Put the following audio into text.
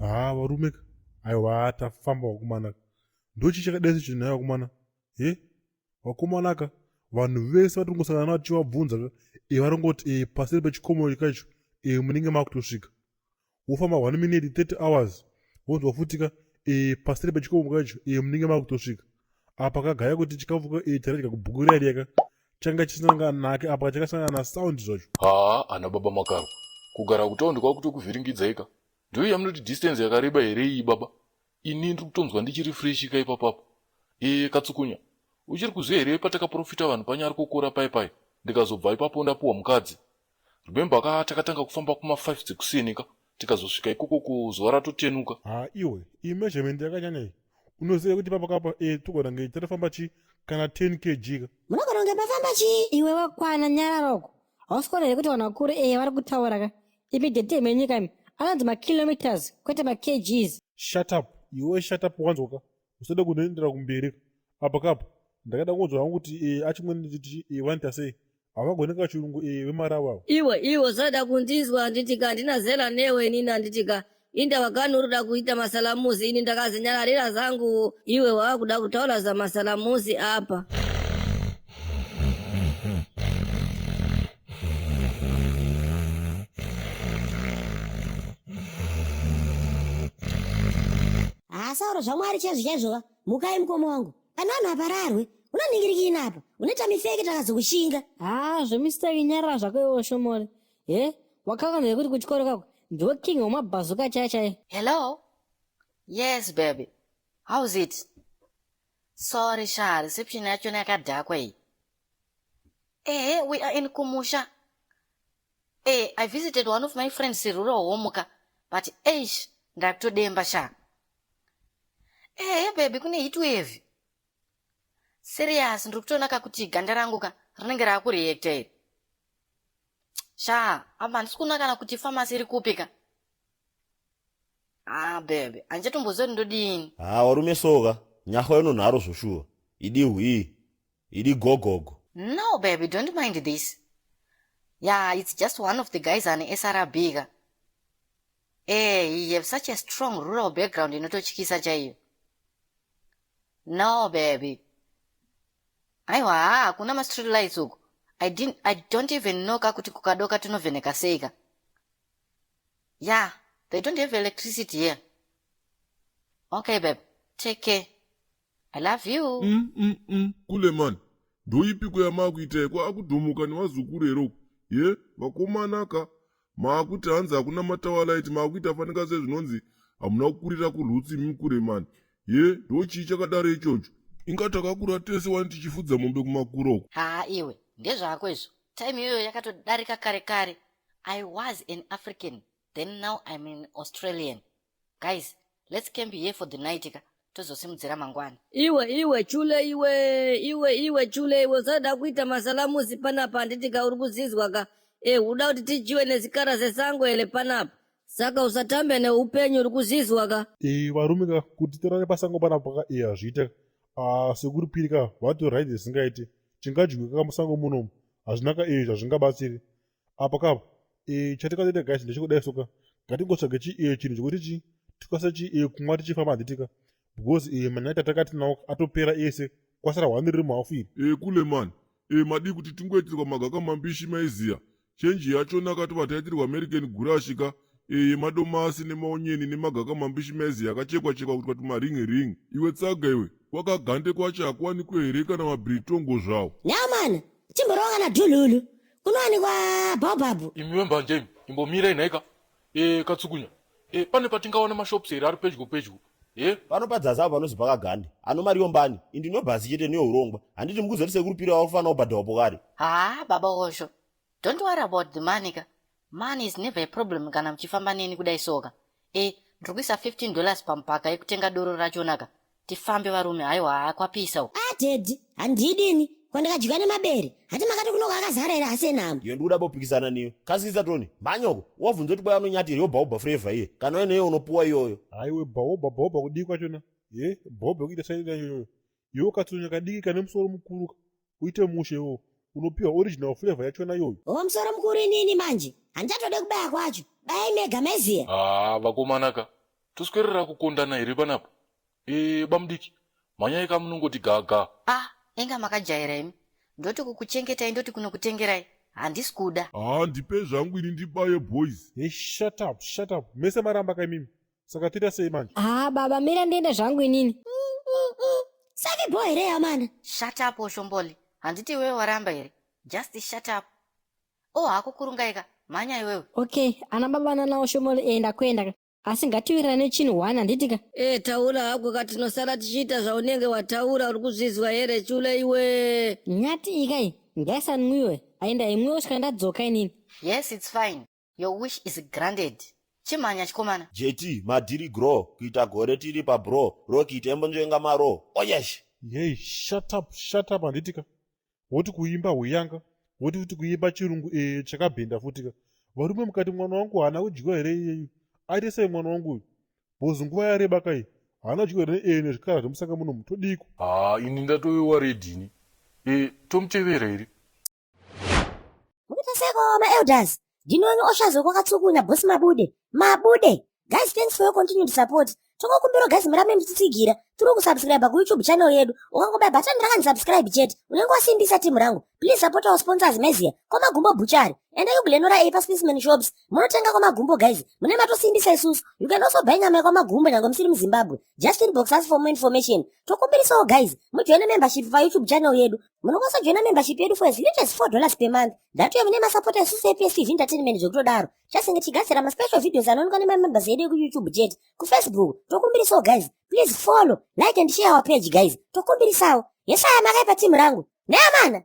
Haa varume ka aiwa tafamba vakomana ka ndochii chakadai secho nhai vakomana he vakomana ka vanhu vese vatiri kungosangana navo tichivabvunza ka e varongoti e paseri pechikomo kacho e munenge makutosvika wofamba 1 minute 30 hours wonzwa futi ka e paseri pechikomo kacho e munenge makutosvika apa kagaya kuti chikafu ka e charadya kubhuku riya ka changa chisina nake apa chakasangana nasound zvacho. Haa ana baba makarwa kugara kutaundi kwakutokuvhiringidzaika Ndiyo yamunoti distance yakareba here iyi baba? Ini ndiri kutonzwa ndichiri fresh ka ipapapo. Eh Katsukunya, uchiri kuziva here patakaprofita vanhu panyari kokora pai pai ndikazobva ipapo ndapuwa mukadzi. Remember ka takatanga kufamba kuma 5 dzekuseni ka tikazosvika ikoko ko zuva ratotenuka. Haa iwe, iyi measurement yakanyanya iyi. Unoziva kuti ipapa kapa eh togona kunge tatofamba chi kana 10 kg ka. Munogona kunge mafamba chii? Iwe wakwana nyarara uko. Hausi kuona here kuti vanhu vakuru eye vari kutaura ka? Imi detem yenyika imi. Anonzi makilometers kwete makgs. Shut up iwe shut up wanzwa ka usade kundiendera kumberi ka apa kapa ndakada kunzwa hangu kuti eh, achimwene ndichiti eh, vanoita sei havagone ka chirungu eh, vemaravo ava. Iwe iwe usada kundinzwa handiti ka handina zera newe inini handiti ka indava kani uri kuda kuita masalamusi ini ndakazinyararira zangu iwe wava kuda kutaura zamasalamusi apa. Haa Sauro zvaMwari chaizvo chaizvova mukai mukoma wangu pane vanhu hapararwe unoningirikini apa unoita mifeke takazokushinga Haa zvemistake nyarara zvako iwe shomore. He wakanganwa here kuti kuchikoro kako ndiwe king wemabhazuka chaiye chaiye. Hello? Yes, baby. How's it? Sorry, sha, reception yachona yakadhakwa iyi. Ehe, we are in Kumusha. Eh, I visited one of my friends rural home ka, but eish, ndakutodemba sha. Ehe, baby, kune heat wave. Serious, ndiri kutoona ka kuti ganda rangu ka rinenge raakureacta iri. Sha, apa handisi kuona kana kuti pharmacy iri kupi ka. Ah, baby, handichatomboziva kuti ndodini. Haa warume soka, nyahwa inonharo zvoshuwa. Idi hwii. Idi gogogo. No, baby, don't mind this. Yeah, it's just one of the guys ane SRB ka. Eh, he have such a strong rural background inototyisa chaiyo. No, baby. Aiwa, haa, hakuna ma street lights uku. I didn't, I don't even know ka kuti kukadoka tinovheneka sei ka. Yeah, they don't have electricity here. Okay, babe, take care. I love you. Mm, mm, mm. Kule man, ndoipiko yamaakuita yeko akudhomoka nevazukuru here uku? Ye, vakomana ka, maakuti hanzi hakuna matawalaiti maakuita fanika sezvinonzi hamuna kukurira kurutsi imi kure man. Ye, ndochii chakadaro ichocho? Inga takakura tese wani tichifudza mombe kumakura uku. Haa iwe, ndezvako izvo. Time iyoyo yakatodarika kare kare. I was an African, then now I'm an Australian. Guys, let's camp here for the night ka tozosimudzira mangwana. Iwe iwe chule iwe iwe iwe chule iwe usada kuita masalamusi panapa handiti ka uri kuzizwa ka eh uda kuti tidyiwe nezikara zesango here panapa saka usatambe neupenyu uri kuzizwa ka Eh, varume ka kuti tirare pasango panapa ka eh hazviite ka ah sekuru piri ka vatori right zvisingaite chingadyiwe ka musango munomu hazvina ka eh zvazvingabatsiri apa kapa e, chatikatoita guys ndechekudai soka ngatingotsvage chi e, chinhu chekuti chi tikwanise chi e, kumwa tichifamba handitika because e, manyaya tatakati nawo atopera ese kwasara hwani riri muhafu iri e, kule man e, madii kuti tingoitirwa magaka mambishi maiziya chenji yachona ka tobva taitirwa american gurashi ka e, yemadomasi nemaonyeni nemagaka mambishi maiziya akachekwa chekwa kuitwa tumaringi ringi iwe tsaga iwe kwakagande kwacho hakuwanikwe here kana mabritongo zvawo Nyamana, chimborova kana dhululu. Kunowanikwa baobab. Imi wembanje imi, imbomirai nhaika. E, Katsukunya. E, pane patingawana mashops here ari pedyo pedyo? E? Pano padzasi apo panozi pakagande. Ano mari yombani. Indi nobhazi chete neurongwa. Handiti mukuziva kuti sekuru Piri vakufanira kubhadharwa pokari. Haa, baba Osho. Don't worry about the money ka. Money is never a problem kana muchifamba neni kudai soka. E, ndiri kuisa 15 dollars pamupaka yekutenga doro rachona ka. Tifambe varume, haiwa haa kwapisa uku. Ah daddy, handidi ini. Kwandikadyiwa nemabere. Hati makati kunoko akazara here asi enhamo. Iyo ndikuda bopikisana niyo. Kasisa Tony, mhanyoko. Wabvunza kuti bwaya unonyati here yobhaubha flavor iye. Kana uine iyo unopuwa iyoyo. Haiwe bhaubha bhaubha kudii kwachona? Ye, bhaubha kuita saidi yacho iyoyo. Iwe ukatsonya kadiki kane musoro mukuru ka. Uite mushe iwewe. Unopiwa original flavor yachona iyoyo. Wo musoro mukuru inini manje. Handichatode kubaya kwacho. Bayai mega maiziya. Haa vakomana ka. Toswerera kukondana here panapa? E, bamudiki, mhanyai kamunongoti gaga. Ah, inga makajaira imi. Ndoti kukuchengetai ndoti kunokutengerai. Handisi kuda. Haa ndipe zvangu ini ndibaye boys. Hey, shut up, shut up. Mese maramba kaimimi. Saka toita sei manje? Haa baba mira ndiende zvangu inini. Safi boy here yamana. Shut up Oshomboli. Handiti iwewe waramba here? Just shut up. Oh hako kurungaika. Mhanya iwewe. Okay, ana baba nana Oshomboli enda kuenda. Asi ngatiwirirane chinhu one handiti ka? E taura hako ka tinosara tichiita zvaunenge wataura uri kuzvizwa here chule iwe. Nyati iyi kai ngaisanwiwe aenda imwiwe kusvika ndadzoka inini. Yes it's fine. Your wish is granted. Chimhanya chikomana. JT, madhiri grow, kuita gore tiri pa bro, Rocky tembo nzvenga maro, oyesh. Hey, shut up, shut up handiti ka. Woti kuimba huyanga, woti futi kuimba chirungu ee chakabhenda futi ka. Varume mukati mwana wangu haana kudyiwa here iyeyu? Aite sei mwana wangu uyu? Bhozi nguva yareba kai. Haana kudyiwa here ee nezvikara zvemusanga munomu todiiko? Haa ini ndatove worried ini. E, tomutevera here? Mukuita seko maelders. Ndini wenyu Oshazo kwakatsukunya boss Mabude. Mabude. Guys, thanks for your continued support. Tokokumbira guys murambe muchitsigira through kusubscribe ku YouTube channel yedu. Ukangobaya button rakanzi subscribe chete, unenge wasimbisa team rangu. Please support our sponsors Mezia, Kwamagumbo Butchery. Endai kuGlenora A paSpaceman Shops. Munotenga Kwamagumbo guys. Mune matosimbisa isusu. You can also buy nyama yekwamagumbo nyangwe musiri muZimbabwe. Just inbox us for more information. Tokumbirisawo guys, mujoine membership pa YouTube channel yedu. Munokwanisa kujoina membership yedu for as little as $4 per month. That way mune masapota isusu ePSTV Entertainment zvekutodaro. Chasinge tichigadzira maspecial videos anoonekwa nemamembers edu ekuYouTube chete. KuFacebook, tokumbirisawo guys. Please follow, like and share our page guys. Tokumbirisawo. Yesaya makaipa team rangu. Neamana.